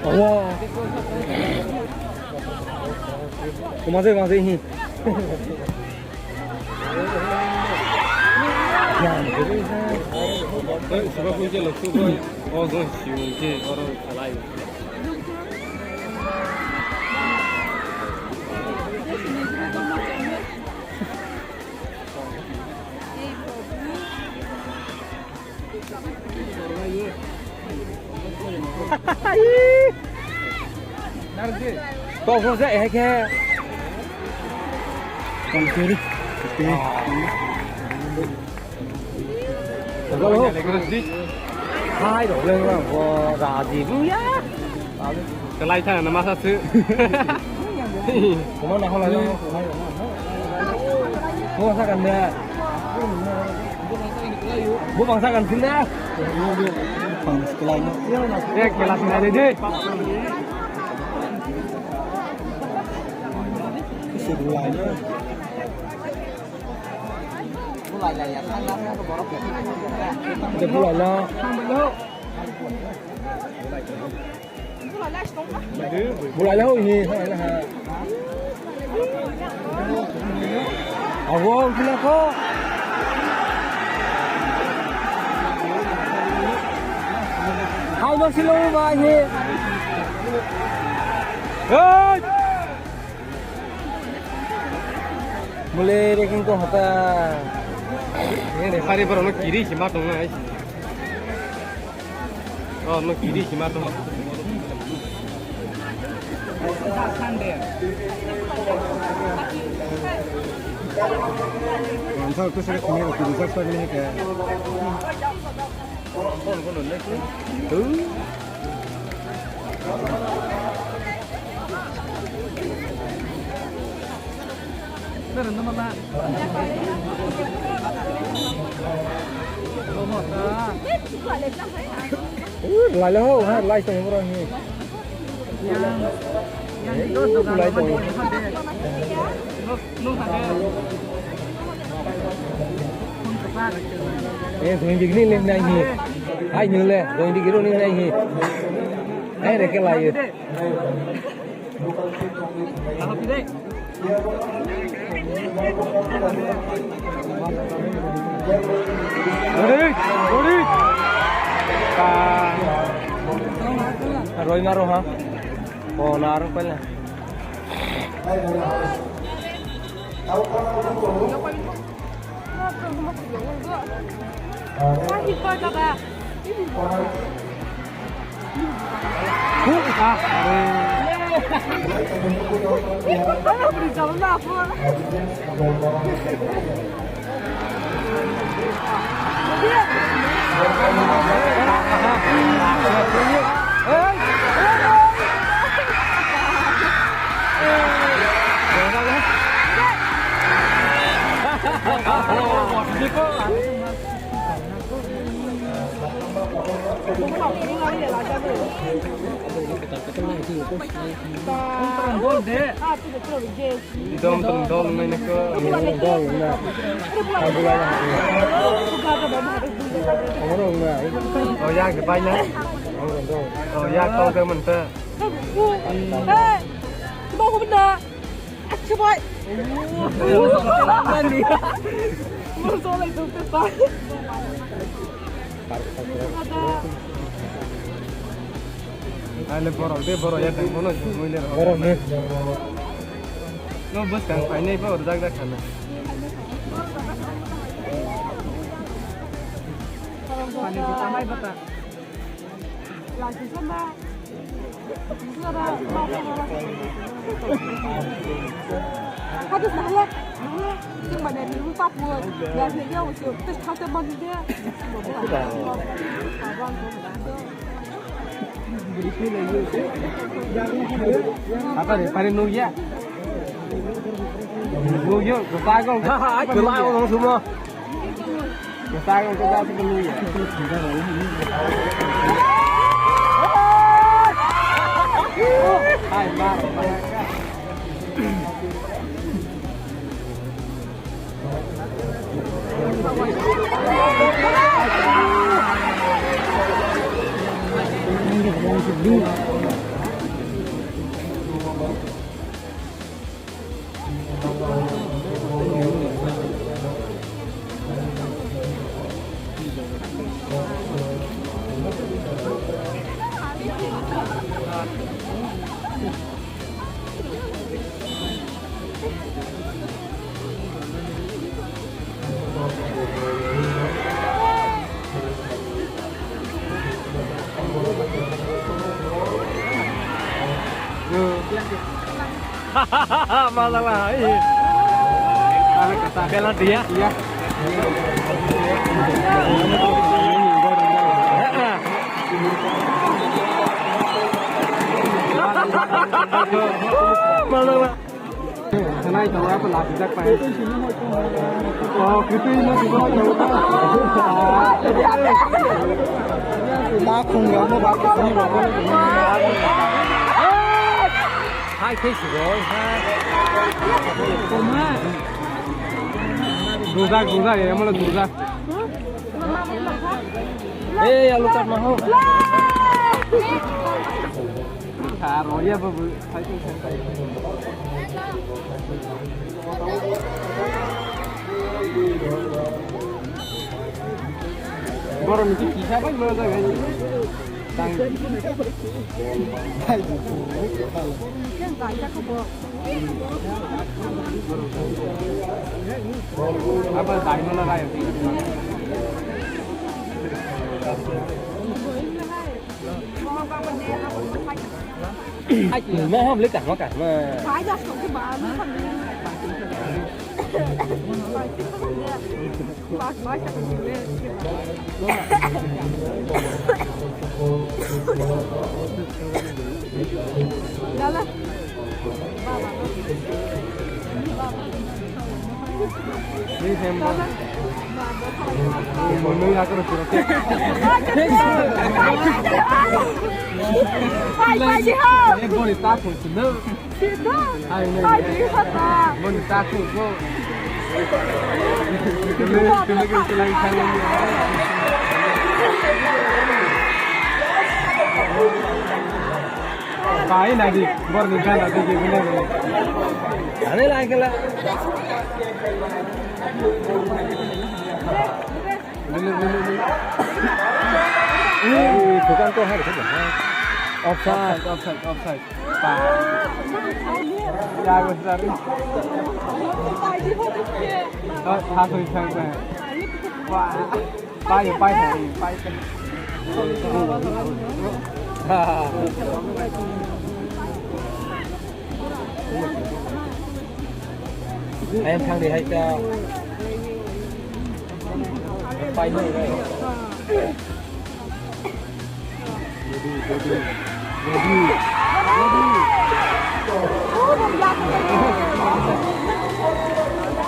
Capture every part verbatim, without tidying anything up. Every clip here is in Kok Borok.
Wow. Kumase, kumase hi. Tok phung se hai khe. Tong kiri. Hai rok le bo raji bung ya. Kelai thang na masa se. Kuma na halai. Kuma sa kan da. Bo bangsa kan sinda. Bangsa kelai no. Eh, kelai sinda de de. Isi kelai no. Ito kelai no. Bulai lah ini, ha. Awo, gila ko. Hai, masih lo, Pak, ini. Hei. Mule, reking ko hota. Ini hari baru no kiri sih, matong, guys. Oh, no kiri hima to. Ang sa ko sa kini ko kiri sa sa ni ka. Lai lai ho, ha, lai tong bro ni. Lai tong. Eh, doi digni le nai hi. Ai ni le, doi digni le nai hi. Ai re ke lai. Roi maro ha. Oh, na aro pala. Dom tong dol nai nako. Dol na. Abulai na. Oro na. Oh ya, ke pai na. Oh ya, kau ke menta. Hey, mau ke benda. Achi boy. Mau soal itu ke pai. Ai le borok de, borok ya tang bono jumui le rok. Borok ne. No bwskang phainai bo rwjak jak khana. Pani bwtamai bwta. Lagi sama. Suara. Apa ni? Paling nunggu ya. Nunggu, kau tahu. Hahaha, kau tahu, kau semua. Hai, Mar. Masalah, iya. Penalti ya? Iya. Masalah. Sanai tongo, apa lapijak pai. Oh, kritwi no sibui tongo. Ba khum ya mo ba khum ya mo. Hai, khe sibui, hai. Dujak, dujak, ya, mo dujak. Eh, alu kat maho. Kha roya babu, fighting center. Borok ni kisa bai mo jaga. Tang. Apa dai mana rai? Mo hom le kahma kahma. Dala. Ni hem ba. Mo nui akar sura. Pai, pai, si ho. Eh, boni ta ko sino. Sino. Ai, ni. Pai, si ho ta. Boni ta ko ko. Tele, tele ke tele khang. Pai nadi, bor ni gana di gini ni. Ane lai kela. Bili, bili, bili. Ih, bukan tuh hari itu. Offside, offside, offside. Pa. Ya, wes dari. Oh, satu, satu. Wah. Pai, pai, pai, pai. Ayang thang di hai ka. Pai no.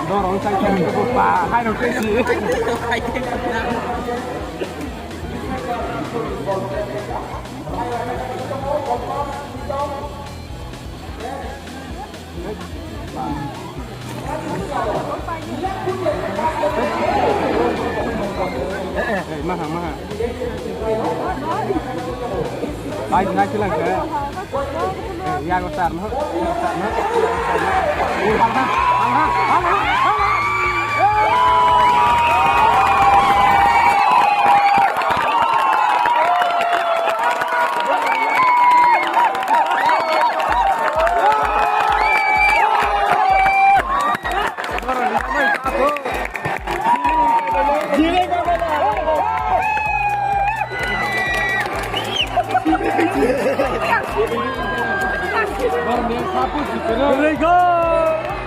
Dorong sai sai ko pa, hai no kesi. Eh, eh, eh, maha, maha. Pai, pai, silang, eh. Eh, ya, gua tar, no. Tar, no. Hal, hal, hal, hal, hal.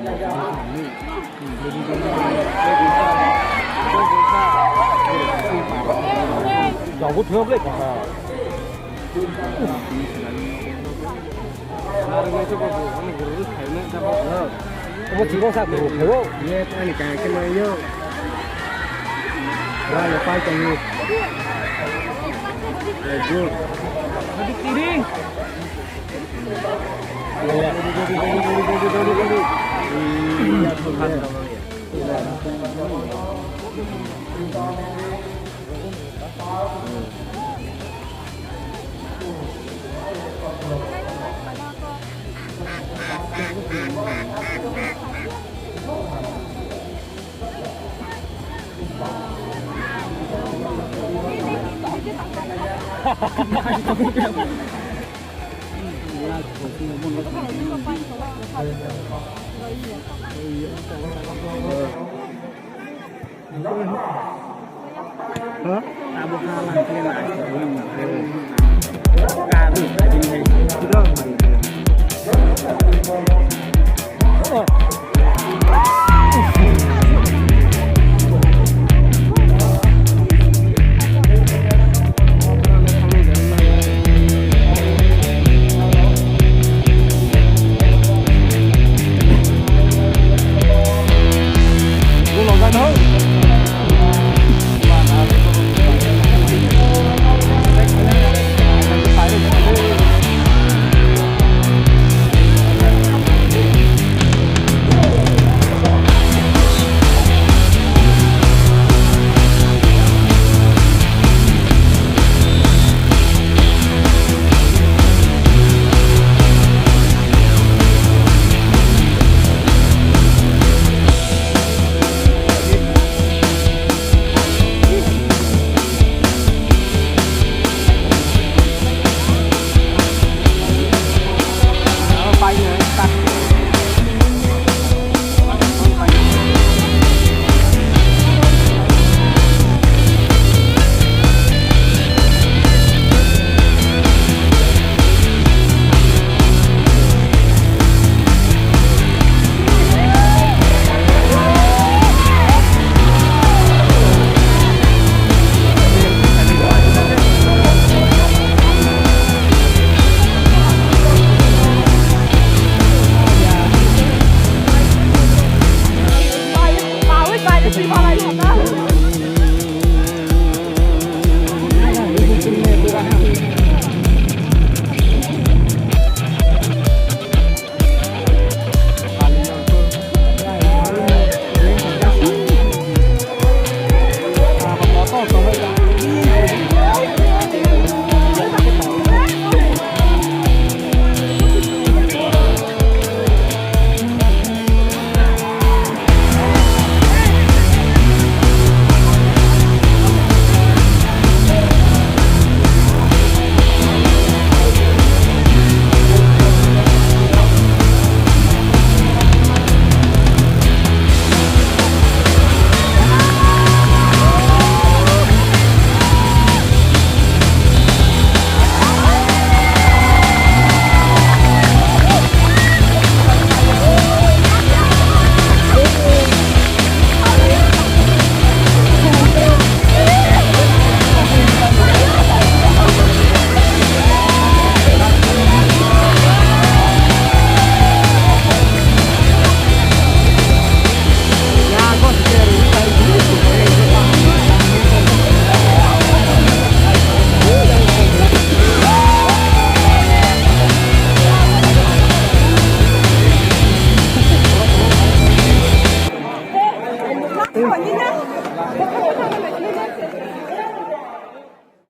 Obo chikon sa khe bo. Ye ani kang khe mai yo. Ra yo pai tong yo. Good.